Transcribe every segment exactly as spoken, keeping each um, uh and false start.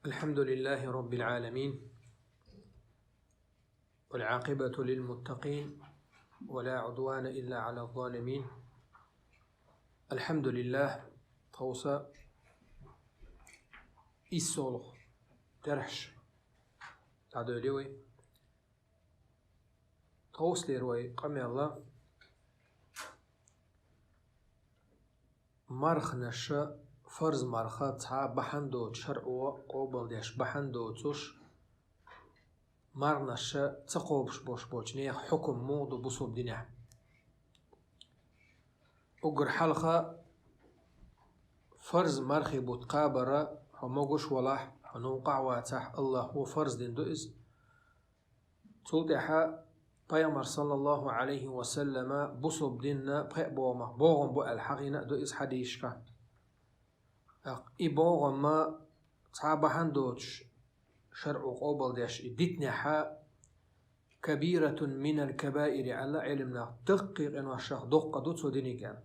الحمد لله رب العالمين، والعاقبة للمتقين، ولا عدوان إلا على الظالمين. الحمد لله. Тховса иссолх терхьш дӀадоьлли вай. Тховсалера вай къамел мархнаша, фарз марха цхьа бахьан доцуш, шарӀо къобалдеш бахьан доцуш, мархнаша ца кхобуш бош болчу нехан хьукум муха ду бусалба динехь. Уггар хьалха фарз мархий бутт кхабара, хьо могуш валахь, хьо новкъахь вацахь, АллахӀо фарз дина ду иза. Цул тӀаьхьа Пайхамар, саллаллаху Ӏалайхи ва саллама, бусалба динна пхеа богӀамах богӀам бу аьлла хьахийна а ду иза хьадисашкахь. ТӀаккха и богӀам ма цхьа бахьан доцуш, шарӀо къобалдеш и дитинехьа, «كبيرة من الكبائر» аьлла Ӏилманах, даккхий къиношах доккха ду цо диниг аьлла.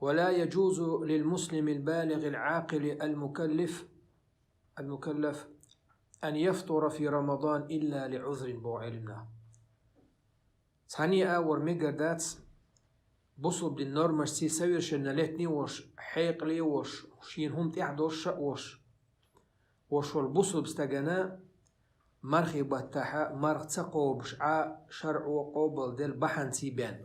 «ولا يجوز للمسلم البالغ العاقل المكلف المكلف أن يفطر في رمضان إلا لعذر» боху Ӏилманах. Цхьаьна а вар мегар дац, бусалба дин нормашций совершеннолетний а волуш, хьекъале а волуш, шена хӀума тӀехь долуш а волуш, волуш волу бусалба стагана мархий баттахьа марха ца кхобуш Ӏа шарӀо къобалделла бахьанций бен.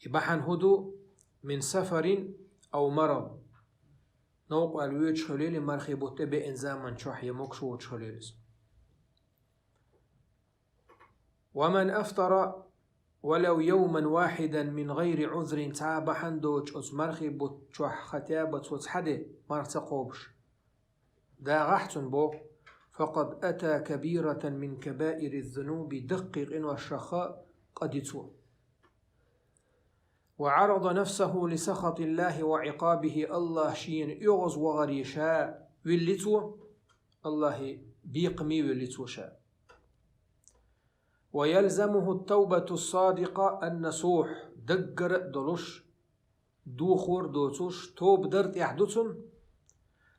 И бахьана хӀун ду? «من سفر أو مرض». Новкъа аьлла воьдуш хуьлийла мархий бутт тӀе беана заман чохь я могуш воцуш хуьлийла иза. «ومن أفطر ولو يوما واحدا من غير عذر», цхьа бахьана доцуш оцу мархий бутт чохь хатаба цо цхьа де марха ца кхобуш дагӀахь цунна боху, «فقد أتى كبيرة من كبائر الذنوب», даккхий къиношаха къа ди цо. «وعرض نفسه لسخط الله وعقابه», АллахӀ шена оьгӀаз вахаре ша вилли цо, АллахӀан бекхаме вилли цо ша. «ويلزمه التوبة الصادقة النصوح», даггара а долуш, дохор а доцуш, тоба дар тӀехь ду цунна.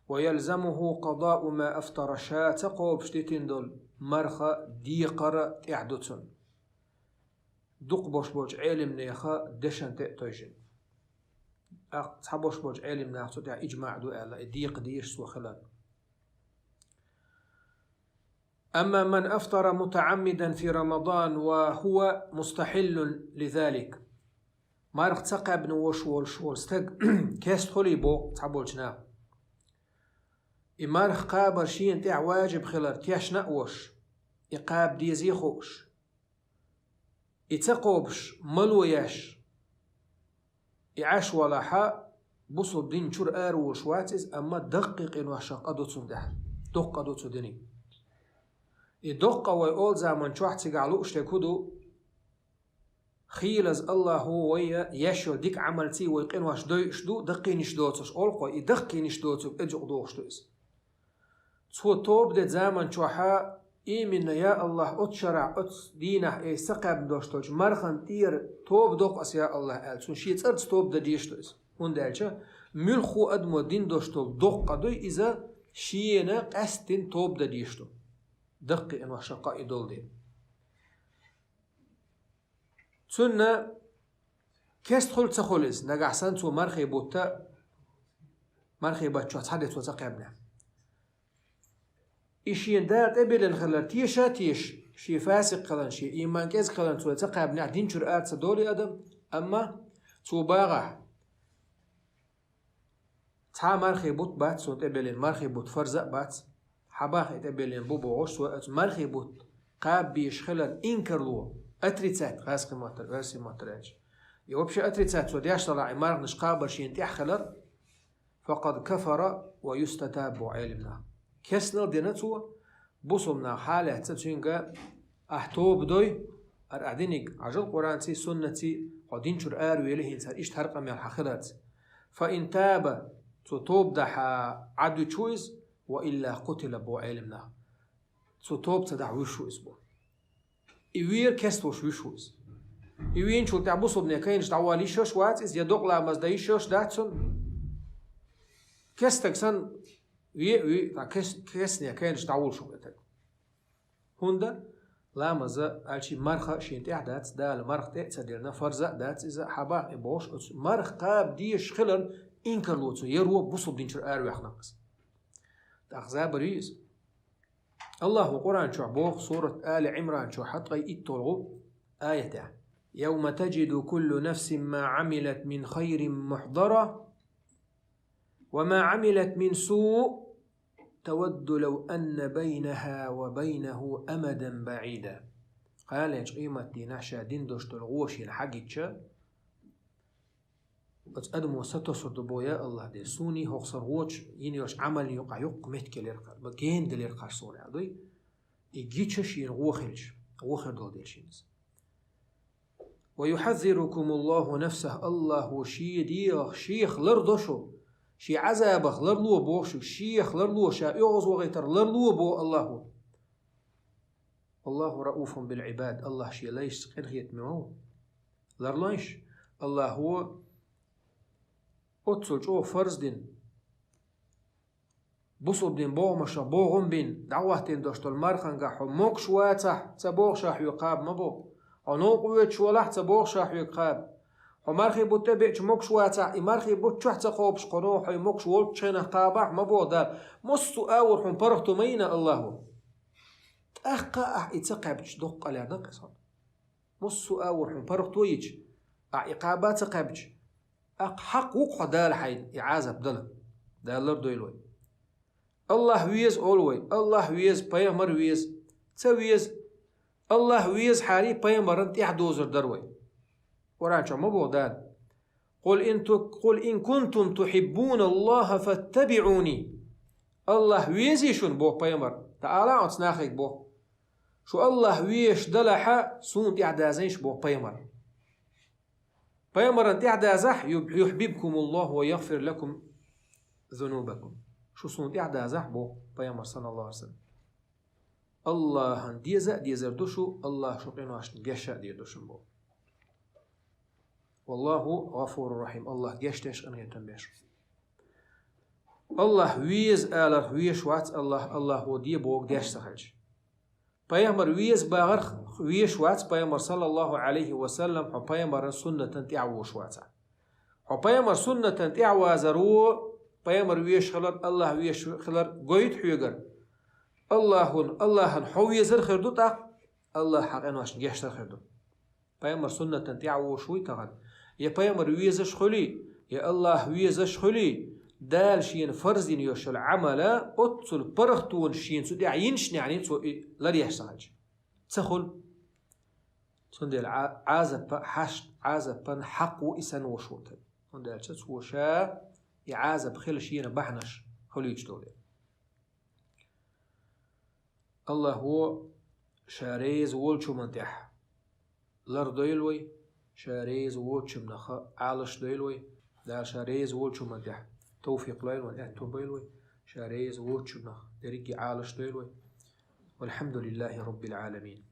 «ويلزمه قضاء ما أفطر», ша ца кхобуш дитина долу марха декхар а тӀехь ду цунна. Дукха бош болчу Ӏелимнеха дешан тӀе а тойжина. ТӀаккха цхьабош болчу Ӏелимнаха цу тӀехь иджмаъ ду аьлла, и декха дезаш цо хиларна. «أما من أفطر متعمدا في رمضان وهو مستحل لذلك». Марха ца кхаьбна вош волуш волу стаг кест хуьлий боху цхьаболчу наха. И марха кхабар шена тӀехь важиб хилар тешна а вош, и кхаба дезий хууш. И ца кхобуш, мало еш, и Ӏаш валахьа, бусалба дин чуьра ара волуш вац иза, амма даккхий къиношах къа ду цунна тӀехь. Доккха къа ду цу диниг. И доккха къа вай олу заман чохь цигахь лууш дерг хӀун ду? Хийлаза АллахӀо вай еш йолу дика Ӏамалций вай къинош дойуш ду, даккхийнаш доцуш олу кхо, и даккхийнаш доцург эза юкъа дохуш ду иза. Цо тоба де заман чохьа, именно, я АллахӀ, оцу шарахь, оцу дийнахь ай ца кхаьбна дош долчу мархан тӀера тоба доккху ас, я АллахӀ, аьлла, цунна шен цӀарца тоба дан дезаш ду иза. ХӀунда аьлча муьлхха а адамо дина дош долу доккха къа дуй иза, шена къаьсттина тоба дан дезаш ду. Даккхийношах къа и долу дела. Цунна кест хуьлу ца хуьлу иза, нагахь санна цо мархий бутта, мархий баттахь цхьа де цо ца кхаьбнехь. И шена Дала тӀебиллина хилар теша а теша, шен фасикъ хиларна, шен ийман кӀезиг хиларна цо ца кхаьбнехь, дин чуьра ара ца долу и адам, амма цо бахахь, цхьа мархий бутт бац суна тӀебиллина, мархий бутт фарз а бац, хьан баха и тӀебиллина бу бохуш, цо оцу мархий бутт кхаба безаш хилар инкарло, отрицать, гӀазкхийн маттара, оьрсийн маттара аьлча. И вообще отрицать цо деш далахь, и мархнаш кхабар шена тӀехь хилар, «فقد كفر ويستتاب» боху Ӏелимнаха. Кеснал дина цо, бусалба нах хьалаьцна цуьнга: «Ахь тоба дой, ара ахь диниг, Ӏажал Къуръанций, суннатций, хьо дин чуьра аравели хӀинца, иштта хӀара къамел хьан хиларца. فإن تاب», цо тоба дахьа, Ӏад вуьтуш ву иза, «وإلا قتل» боху Ӏелимнаха. Цо тоба ца дахь вуьш ву иза бо. И вер кест волуш вуьш ву иза. И вийначул тӀаьхьа бусалбане кайнаш дӀавала йиш йолуш вац иза, я докъа ламаз дан йиш йолуш дац цунна. кестаг санна ве а вуй, ткъа кес-, кестне кайнаш дӀавуллаш ву таг. ХӀунда? Ламаза аьлча марха шийна тӀехь дац, Дала марха тӀе а ца диллина, фарз а дац иза, хьабах и бохуш, оцу марха кхаба дезаш хиларна инкарло цо яро бусалба динчуьра араваьккхина-кх иза. ТӀаккха забар ю иза. Аллахо Къуръан чохь боху, сурат Али Ӏимран чохь ткъе итталгӀу аятехь: «يوم تجد كل نفس ما عملت من خير محضرة وما عملت من سوء تود لو أن بينها وبينه أمدا بعيدا». Кхана лечу къематдийнахь ша дина долуш долу гӀо шена хьагича, оцу адамо сатосур ду боху: «Я Аллах Дела, суна хӀокху сан гӀочу йина йолчу Ӏамална юкъахь йоккха меттиг елира кхара, ма гена делира кхара суна», аьлла дуй? И гича шена гӀо хилча, гӀо хир долу дела шена иза. «ويحذركم الله نفسه», Аллахо шен дегӀах, шех лардо шу, шен Ӏазабах ларло боху шу, шех ларло, ша оьгӀазвахийтар ларло боху Аллахо. «والله رءوف بالعباد», Аллах шен лайшца къинхетаме ву. Ларлойш, Аллахо оццул чӀогӀа фарз дина, бусалба дин богӀамашах богӀам бина, дӀахӀоттийна долуш долу марханга хьо могуш вацахь, ца бохуш а хьоьга кхаба ма боху. Хьо новкъа воьдуш валахь, ца бохуш а хьоьга кхаба. Хьо мархий бутт тӀе беача могуш вацахь, и мархий бутт чохь ца кхобуш, хьо новкъа хьо могуш волчу хенахь кхабахь ма боху Дала. Массо а агӀор хьуна паргӀато ма йина Аллахо. ТӀаккха ахь и ца кхаьбча, доккха къа лерна кхеза хьуна. Массо а агӀор хьуна паргӀато йича, ахь и кхаба а ца кхаьбча, ахь хьакъ ву-кх хьо Дала хьайна и Ӏазап дала. Дала лардойла вай. Аллах веза олу вай, Аллах веза, пайхамар веза. Ца веза. Аллах везахьара пайхамарна тӀаьхьа дозур дара вай. Къуръан чохь ма боху Дала: «قل إن تك-، قل إن كنتم تحبون الله فاتبعوني». Аллах везий шуна, боху пайхамар. ТӀаккха ала оцу нахе боху: «Шу Аллах везаш далахь, суна тӀаьхьа дазийша», боху пайхамар. Пайхамарна тӀаьхьа дазахь, «يحببكم الله ويغفر لكم ذنوبكم». Шу суна тӀаьхьа дазахь, боху пайхамар, саллаллаху алейхи ва саллям. Аллахьан деза а дезар ду шу, Аллах шун къиношна геша а дер ду шун, боху. «والله غفور رحيم», Аллах гечдеш, къинхетам беш. Аллах веза аларх везаш вац Аллах, Аллахо де боху деш ца хилча. Пайхамар веза бахарх везаш вац пайхамар, саллаллаху алейхи ва саллям, хьо пайхамаран суннатан тӀаьхьа вуш вацахь. Хьо пайхамар суннатан тӀаьхьа вазар ву, пайхамар везаш хилар, Аллах везаш хилар гойту хьоьгара. Аллахун, Аллахьан хьо везар хир ду тӀаккха, Аллах хьан къиношна гештар хир ду. Пайхамар суннатан тӀаьхьа вуш вуй тахана? Я пайхамар везаш хуьлий, я Аллах везаш хуьлий, Дала шена фарз дина йолуш йолу Ӏамала оццул паргӀатонаш шена цу тӀаьхьа йинчу неӀний цо и ларъеш ца хилча. Ца хуьлу. Цундела Ӏа-, Ӏазапа хьашт, Ӏазапан хьакъ ву и санна вуш ву таг. ХӀунда аьлча цо ша и Ӏазап хила шена бахьанаш хуьлуьйтуш долу. Аллахо ша реза волчуман тӀехь лардойла вай, ша реза воцчумнах Ӏалаш дойла вай. Дала ша реза волчуман тӀехь тавфикъ лойла вайн, аьтту бойла вай, ша реза воцчумнах дерриге Ӏалаш дойла вай. والحمد لله رب العالمين.